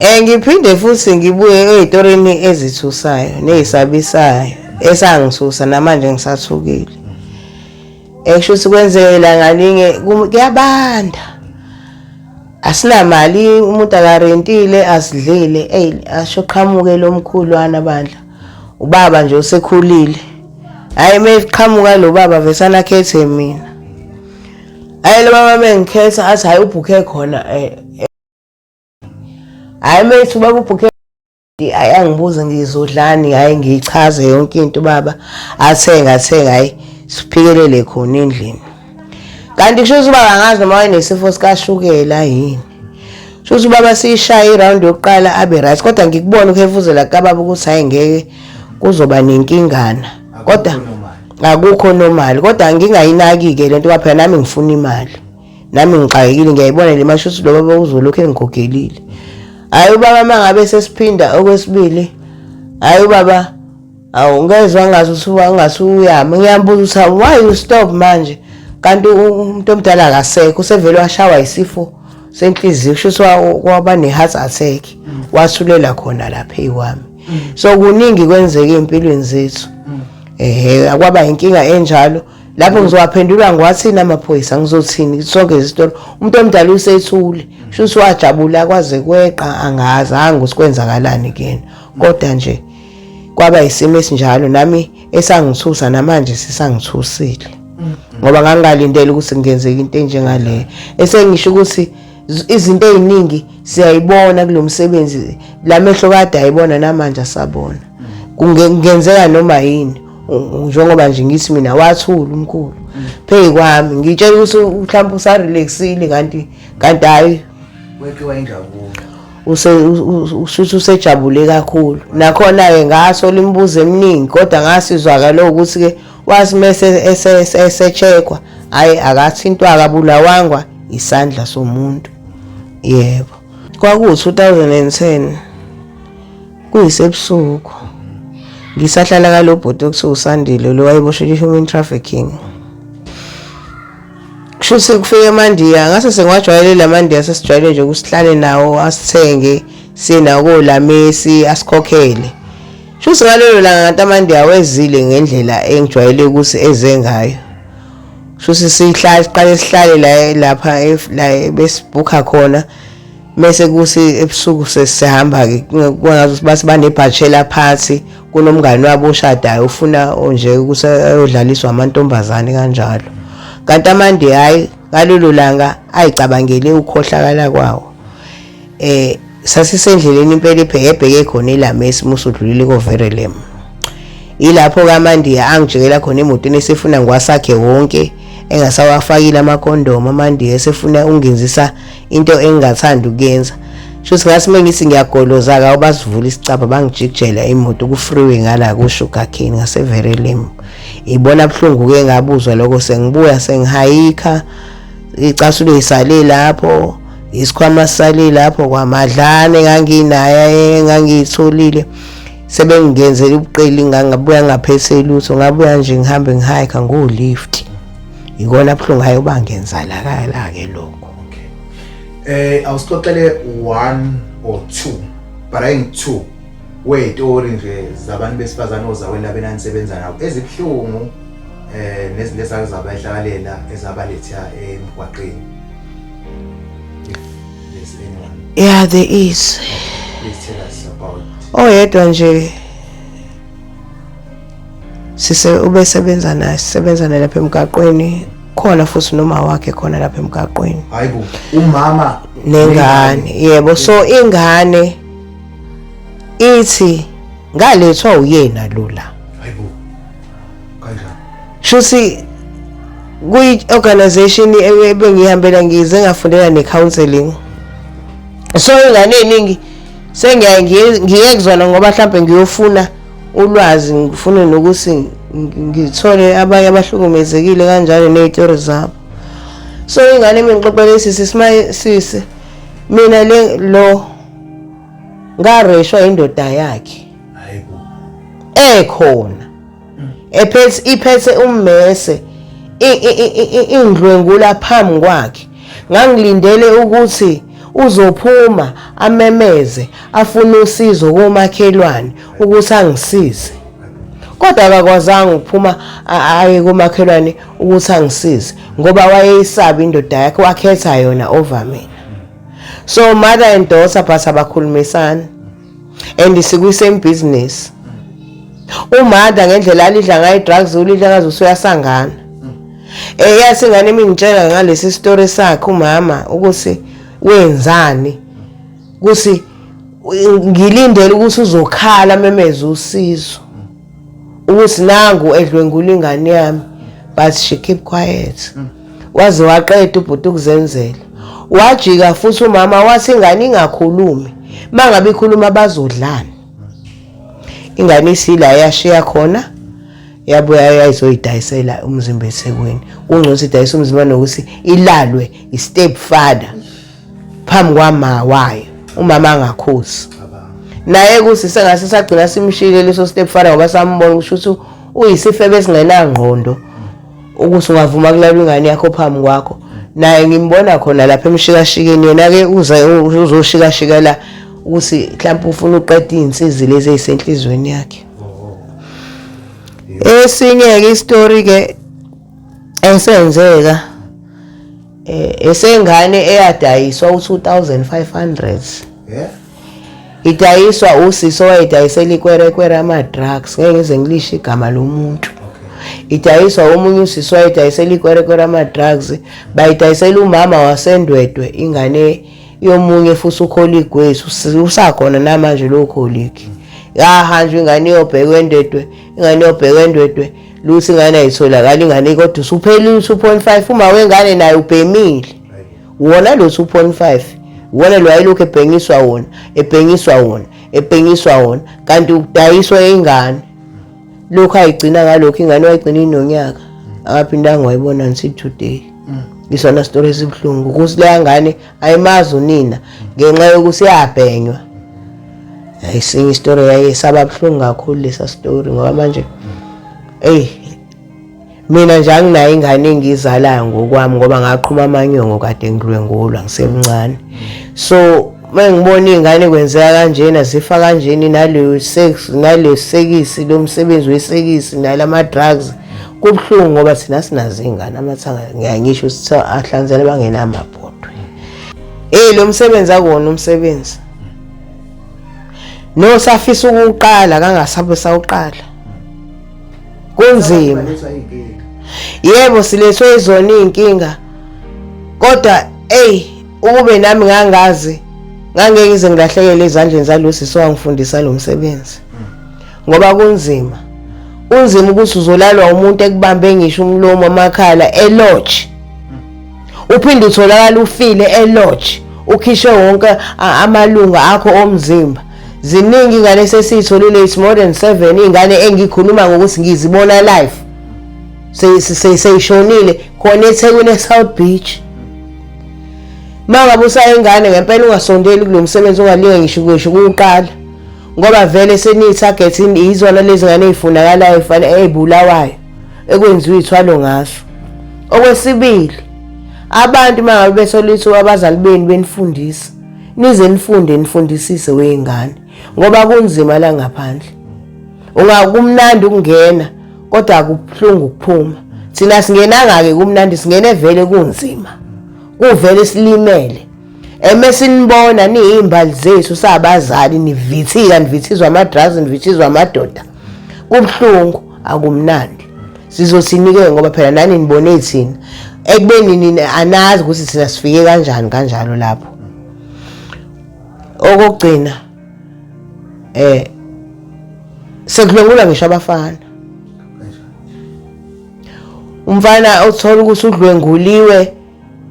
Ngiphinde futhi ngibuye ey'torini ezithusayo ney'sabisayo esangisusa namanje ngisathukile. Kusho ukuthi kwenzeke langa linye kuyabanda. Asinamali umuntu akarentile asidlile eyi asho qhamuke lo mkhulwana bandla. Ubaba nje usekhulile. Hhayi uma eqhamuka lo baba vesane akhethe mina. Hhayi lo baba mengikhetha athi hhayi ubhukhe khona Hhayi methu ubaba ubhukhe hhayi angibuze ngizodlani hhayi ngiyichaze yonke into baba athenga athenga hhayi siphikelele khona endlini. Kanti kusho ukuthi ubaba angazi noma wayenesifo sikashukela yini. Kusho ukuthi ubaba siyishaye irawundi yokuqala abe right kodwa ngikubona ukuhefuzela kukababa ukuthi hhayi ngeke kuzoba nenkingana. Kodwa akukho normal kodwa ngingayinaki-ke lento ngoba phela nami ngifuna imali. Nami ngixakekile ngiyayibona le mali shuthi lo baba uzolokhu engigogelile. Hhayi ubaba uma ngabe sesiphinda okwesibili, hhayi ubaba awu ngezwa ngathi ngathi uyama ngiyambuza ukuthi why you stop manje kanti umuntu omdala akasekho usevele washawa isifo senhliziyo kusho ukuthi kwaba ne-heart attack wathulela khona lapha eyiwami so kuningi kwenzeka ey'mpilweni zethu ehe akwaba inkinga enjalo lapho ngizowaphendula ngiwathini amaphoyisa ngizothini sonke izitolo umuntu omdala usethule kusho ukuthi wajabula kwaze kweqa angazange ukuthi kwenzakalani kuyena kodwa nje kwaba isimo esinjalo nami esangithusa namanje sisangithusile ngoba ngangingalindele ukuthi kungenzeka into enjengaleyo esengisho ukuthi izinto ey'ningi siyayibona kulo msebenzi la mehlo kade ayibona namanje asabona kungenzeka noma yini njengoba nje ngithi mina wathula umkhulu phezu kwami ngitshela ukuthi mhlawumbe usarelaxile kanti kanti hhayi weqiwa injabulo usuthi usejabule kakhulu nakhona-ke ngasola imibuzo eminingi kodwa ngasizwa-ke lo ukuthi-ke wathi mese esecheckwa hhayi akathintwa akabulawangwa isandla somuntu yebo kwakuwu-2010 kuyisebusuku ngisahlala kalo bhuti okuthiwa usandile lo wayeboshelwe i-human trafficking kusho ukuthi kufike amandiya ngase sengiwajwayele la mandiya sesijwayele nje ukuthi sihlale nawo asithenge siye nawo kolamesi asikhokhele kusho ukuthi ngalelo langa kanti amandiya awezile ngendlela engijwayele ukuthi eze ngayo kusho ukuthi sihlale siqale sihlale la lapha la besibhukha khona mese kuthi ebusuku sesihamba-ke kwangathi bathi banebhachela phathi kunomngani wabo oshadayo ufuna nje ukuthi ayodlaliswa amantombazane kanjalo kanti amandi hhayi ngalolo langa ayicabangele ukukhohlakala kwawo eh sasisendleleni impela ibhekebheke khona ilamesi musudlulile koverelem ilapho kamandiya angijikela khona emotweni esefuna ngiwasakhe wonke engasawafakile amakhondomu amandiya esefuna ungenzisa into engingathandi ukuyenza shuthi ngathi uma ngithi ngiyagoloza-ke awubasivula isicabha bangijikijela imoto ku-freeway ngala ku-sugar cane ngaseverelem ibona buhlungu-ke ngabuzwa lokho sengibuya sengihayikha icasulo isale lapho isikhwama sisale lapho kwamadlane nganginayo engangiyitholile sebengingenzela ubuqili ngangabuya ngaphethe lutho ngabuya nje ngihambe ngihayikha ngo-lift ikona buhlungu hayi uba ngenzalakala-ke lokho Awusixoxele one or two but I think two weyitori nje zabantu besifazane ozaweni labenanisebenza nabo ezibuhlungu nezinto ezazabehlakalela ezabaletha emgwaqeni. If there's anyone. Yeah, there is. Please tell us about. Oyedwa nje sise ubesebenza naye sisebenza naye lapha emgaqweni khona futhi noma wakhe khona lapha emgaqweni Hayibo, umama nengane yebo so ingane ithi ngalethwa uyena lula Hayibo. Kanjani? shuthi kuyi-organization ebengihambela ngize ngafundela ne-counseling so ingane eningi sengiyaye ngiye kuzona ngoba mhlampe ngiyofuna ulwazi ngifune nokuthi ngithole abanye abahlukumezekile kanjalo ney'tori zabo so ingane emengixoxele sisi simaye sisi mina le lo ngareshwa indoda yakhe Hayibo. Ekhona ephethe iphethe ummese indlwengula phambi kwakhe ngangilindele ukuthi Uzophuma amemeze afune usizo komakhelwane ukuthi angisize. Kodwa akakwazanga ukuphuma aye komakhelwane ukuthi angisize ngoba wayeyisaba indoda yakhe, wakhetha yona over mina. So mother and daughter, but abakhulumisani and sikwi-same business. Umother ngendlela alidla ngayo i-drugs, ulidla ngaze usuyasangana. Yathi ingane imingitshela ngalesi story sakhe umama ukuthi wenzani, kusi ngilindele ukuthi uzokhala memeze usizo ukuthi nangu edlwengula ingane yami, but she keep quiet. Waze waqeda ubhuti ukuzenzela, wajika futhi umama wathi ingane ingakhulumi, mangabe ikhuluma bazodlana. Ingane isila yashiya khona, yabuya yayizoyidayisela umzimba eThekwini. Kungcono idayise umzimba nokuthi ilalwe i-step father phambi kwama wayo, umama angakhuzi naye kuthi sengase sagcina simshile leso step father ngoba sambona kusho ukuthi uyisifebe esingenangqondo ukuthi ungavuma kulalwa ingane yakho phambi kwakho. Naye ngimbona khona lapha emshikashikeni, yena-ke uze uzoshikashikela ukuthi mhlawumpe ufuna uqeda iy'nsizi lezi ey'senhliziyweni yakhe. Esinye-ke isitori-ke esenzeka esengane eyadayiswa u-2500. Idayiswa usisi owayedayisela ikwerekwere ama-drugs, ngeke ngize ngilisho igama lomuntu. Idayiswa omunye usisi owayedayisela ikwerekwere ama-drugs, bayidayisela umama waseNdwedwe ingane yomunye futhi u-colleague wethu, usakhona namanje lowo colleague. Yahanjwa ingane iyobhekwa eNdwedwe, ingane iyobhekwa eNdwedwe, lutho ingane ayitholakala ingane, kodwa usuphelile u-2.5. Uma wengane naye ubhemile wona lo 2.5, wona lo ayelokhu ebhengiswa wona, ebhengiswa wona, ebhengiswa wona, kanti ukudayiswa ingane. Lokhu ayigcina ngalokhu ingane wayigcina inonyaka, akaphindanga wayibona until today. Isona story esibuhlungu ukuthi leya ngane ayimazi unina ngenxa yokuthi yabhenywa. Ayisinye isitori yaye saba buhlungu kakhulu lesa story, ngoba manje eyi mina nje anginayo ingane engiyizalayo ngokwami, ngoba ngaqhuma amanyongo kade ngidlwengulwa ngisemncane. So uma ngibona iy'ngane kwenzeka kanjena, zifa kanjeni, naleyo sex, nale sekisi, lo msebenzi wesekisi nalama drugs, kubuhlungu ngoba thina sinazo iy'ngane. Amathanga ngiyangisho ukuthi ahlanzela bangenamabhodwe. Lo msebenzi akuwona umsebenzi nosafisa ukuwuqala, kangasabe sawuqala, kunzima. Yebo, silethwe izona iy'nkinga, kodwa eyi ukube nami ngangazi ngangeke ngize ngilahlekele ezandleni zalo sisi owangifundisa lo msebenzi, ngoba kunzima, kunzima ukuthi uzolalwa umuntu ekubambe ngisho umlomo, amakhala e-lodge, uphinde utholakala ufile e-lodge, ukhishwe wonke amalunga akho omzimba. Ziningi ingane esesiyitholile, it's more than 7 iy'ngane engikhuluma ngokuthi ngizibona live seyishonile khona eThekwini, e-South Beach. Uma ngabe usayingane ngempela, ungasondeli kulo msebenzi, ungalinge ngisho ukuwuqala, ngoba vele seniyi-target. Yizona lezi ngane ey'funakalayo ey'bulawayo, ekwenziwa iy'thwalo ngazo. Okwesibili, abantu uma ngabe bethola ithuba, abazali benu benifundisa, nize nifunde, nifundisise wey'ngane, ngoba kunzima la ngaphandle. Ungakumnandi ukungena kodwa akubuhlungu ukuphuma. Thina singenanga-ke kumnandi, singene vele kunzima, kuvele silimele. Emesinibona niyimbali zethu sabazali, nivithika, nivithizwa ama-drugs, nivithizwa amadoda, kubuhlungu, akumnandi. Sizothini-ke ngoba phela nani nibone thina ekubeni nina anazi ukuthi thina sifike kanjani kanjalo lapho. Okokugcina, sekudlwengula ngisho abafana. Umfana othola ukuthi udlwenguliwe,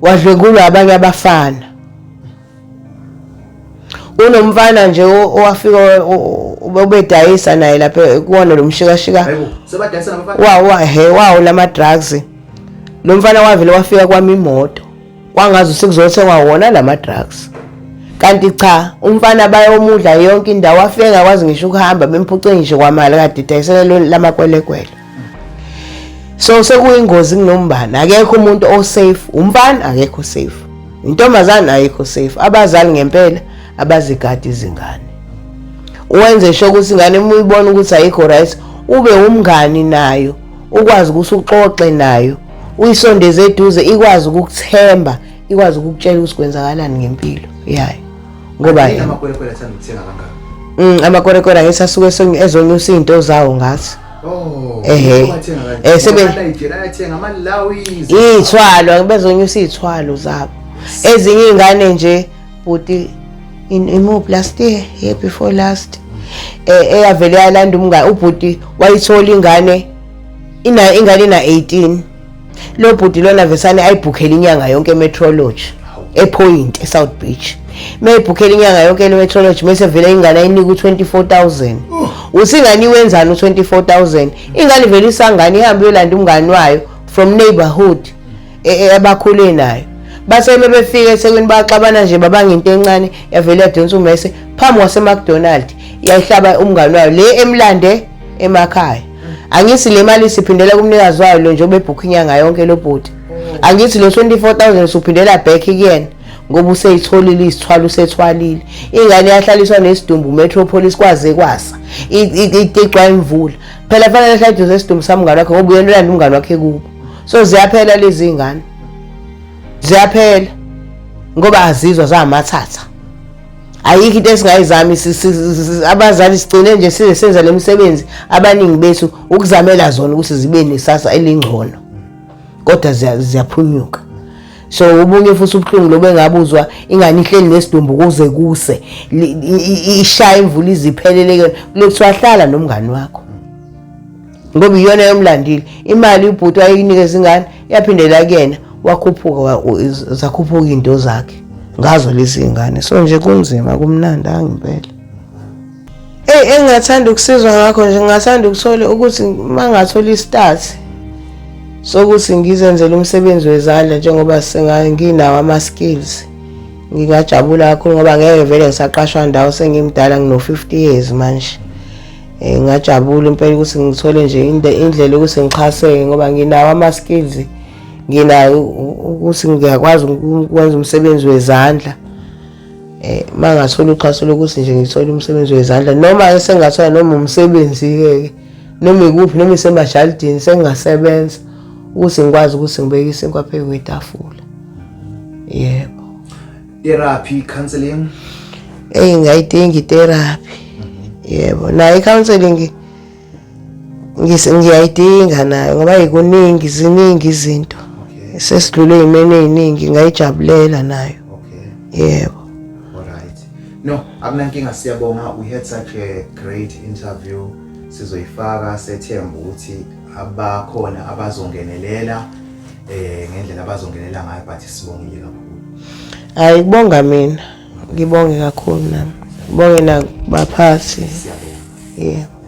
wadlwengulwa abanye abafana. Kunomfana nje owafika obedayisa naye lapha kuwona lo mshikashika. Hayibo, sebadayisa nabafana? Wa wa he wawo lama drugs. Lo mfana wavele wafika kwami imoto, kwangazi sekuzothengwa wona lama drugs, kanti cha, umfana bayomudla yonke indawo. Wafika engakwazi ngisho ukuhamba, bemphuce ngisho kwamali kade idayisela lamakwelekwele. So sekuyingozi kunombani, akekho umuntu o-safe, umfana akekho safe. Intombazane ayikho safe. Abazali ngempela abazigadi izingane. Wenze sure ukuthi ingane uma uyibona ukuthi ayikho right, ube umngani nayo, ukwazi ukuthi uxoxe nayo, uyisondeze eduze, ikwazi ukukuthemba, ikwazi ukukutshela ukuthi kwenzakalani ngempilo yayo. Ngoba amakwerekwere athanda ukuthenga kangaka. Amakwerekwere angithi asuke ezonyusa izinto zawo ngathi. Oh, Ehhe. Sebe ayathenga amalawizi. Iy'thwalo, bezonyusa iy'thwalo zabo. Ezinye iy'ngane nje bhuti imuphi last year, year before last. Eyavele yalanda umngane ubhuti wayithola ingane ina ingane ina 18. Lo bhuti lona vesane ayibhukhela inyanga yonke eMetrology ePoint eSouth Beach. Mayibhukhela inyanga yonke eMetrology mase vele ingane ayinika u24000. Uthi ingane iwenzani u24000? Ingane vele isangane ihambe iyolanda umngani wayo from neighborhood abakhule nayo. Base befika eThekwini baxabana nje babanga into encane yavele yadonsa umese phambi kwase McDonald yayihlaba umngani wayo le emlande emakhaya. Angithi le mali siphindela kumnikazi wayo lo njengoba ebhukha inyanga yonke lo bhuti. Angithi lo 24000 usuphindela back kuyena ngoba useyitholile isithwalo usethwalile. Ingane yahlaliswa nesidumbu Metropolis kwaze kwasa. Iticwa imvula. Phela fanele ahlale eduze esidumbu samngane wakhe ngoba uyena ulanda umngane wakhe kubo. So ziyaphela lezi zingane. Ziyaphela ngoba azizwa zamathatha. Ayikho into esingayizami abazali sigcine nje size senza lemisebenzi abaningi bethu ukuzamela zona ukuthi zibe nesasa elingcono kodwa ziyaphunyuka. So ubunye futhi ubuhlungu lobo engabuzwa ingane ihleli nesidumbu kuze kuse ishaya imvula iziphelele kulokuthiwa hlala nomngani wakho ngoba iyona yomlandile imali ubhuti wayeyinikeza ingane yaphindela kuyena wakhuphuka zakhuphuka into zakhe ngazo lezi ngane. So nje kunzima kumnandi angempela. Ey engingathanda ukusizwa ngakho nje ngingathanda ukuthola ukuthi mangathola istart sokuthi ngizenzele umsebenzi wezandla njengoba senginawo ama skills ngingajabula kakhulu ngoba ngeke vele ngisaqashwa ndawo sengimdala ngino 50 years manje. Ngingajabula impela ukuthi ngithole nje indlela yokuthi ngixhaseke ngoba nginawo ama skills nginayo ukuthi ngiyakwazi ukwenza umsebenzi wezandla. Mangathola uxhaso lokuthi nje ngithole umsebenzi wezandla noma sengathola noma umsebenzi ke noma ikuphi noma isemajalidini sengingasebenza ukuthi ngikwazi ukuthi ngibeke isinkwa phezu kwetafula. Yebo. Therapy, counseling? Ngiyayidinga i-therapy. Yebo, nayo i-counseling ngiyayidinga nayo ngoba ikuningi ziningi izinto. Sesidlule ey'meni ey'ningi ngayijabulela nayo. Yebo. All right. No, akunankinga siyabonga. We had such a great interview. Sizoyifaka sethemba ukuthi abakhona abazongenelela ngendlela abazongenelela ngayo but sibongile kakhulu. Hayi kubonga mina. Ngibonge kakhulu nami. Ngibonge nakubaphathi. Siyabonga. Yebo.